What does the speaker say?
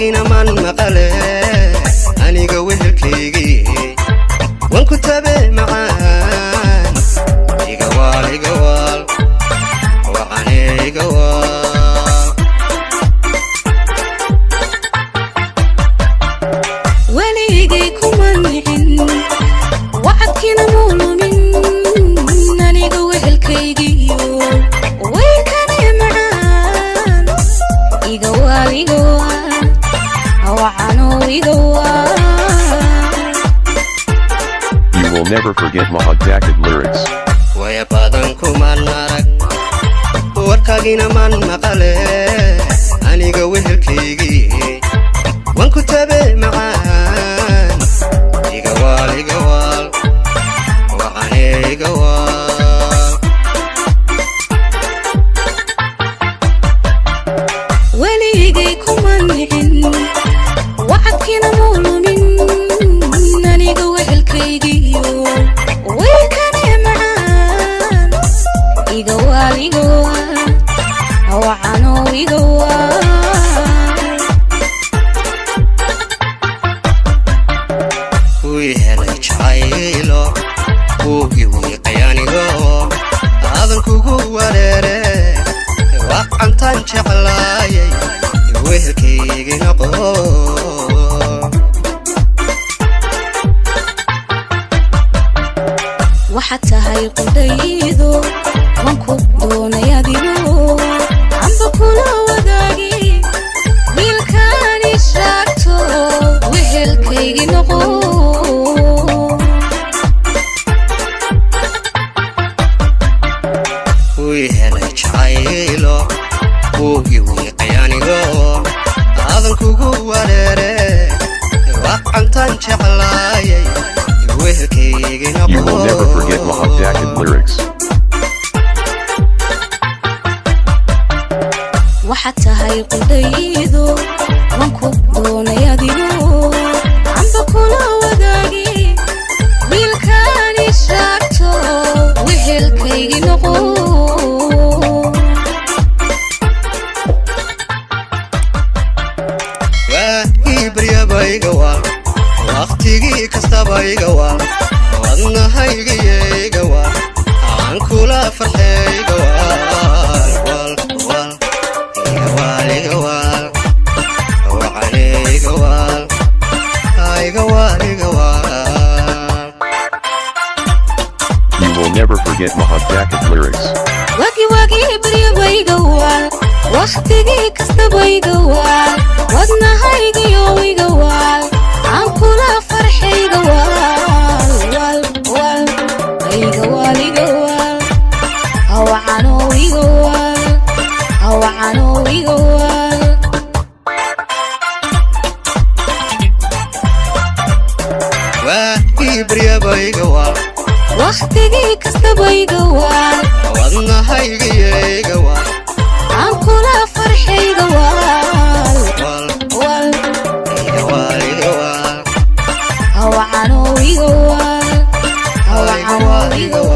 Warkaagina maan maqale, aniga wehelkaygii wan ku tabe macaan. Iga waal, iga waal, wacane iga waal. Weligay kuma nicin, wacadkiina muu lumin, aniga wehelkaygiyo weykane macaan. Iga waal, iga waal, wacano iga waal. You will never forget Mahad Dakid lyrics. Waya badan kumaan arag, warkaagina maan maqale, aniga wehelkaygii wan ku tabe macaan. Iga waal, iga waal, wacane iga waal. Weligay kuma nicin, wacadkiina muu lumin, aniga wehelkaygiyo weykane macaan. Iga waal, iga waal, wacano iga waal. Wii helay jacaylo wuu i wiiqay, anigo aadan kugu wareere, wacantaan jeclaayay, wehelkaygii noqo. Waxaad tahay qudhaydo, waan ku doonay adigo, amba kula wadaagi wiilkaani shaagto, wehelkaygii noqo. Wii helay jacaylo wuu i wiiqay, anigo aadan kugu wareere, wacantaan jeclaayay, wehelkaygii You will never forget Mahad Dakid noqo. lyrics. Waxaad tahay qudhaydo, waan ku doonay adigo, amba kula wadaagi wiilkaani shaagto, wehelkaygii noqo. Waagii baryaba iga waal, wakhtigii kastaba iga waal, wadnahaygiyo iga waal, aan kula farxee iga waal, waal, waal, iga waal, iga waal, wacane iga waal, iga waal, iga waal. You will never forget Mahad Dakid lyrics. Wagi wagi baryaba iga waal, wakhtigii kastaba iga waal, wadnahaygiyo iga waal, aan kula farxay iga waal, waal, waal, iga waal, iga waal, hawacano iga waal, hawacano iga waal. Waagii baryaba iga waal, Wakhtigii kastaba iga waal, wadnahaygiyo iga waal, aan kula farxay iga waal, waal, waal, iga waal, iga waal, hawacano iga waal, iga hawacano waal, iga iga waal. Waal.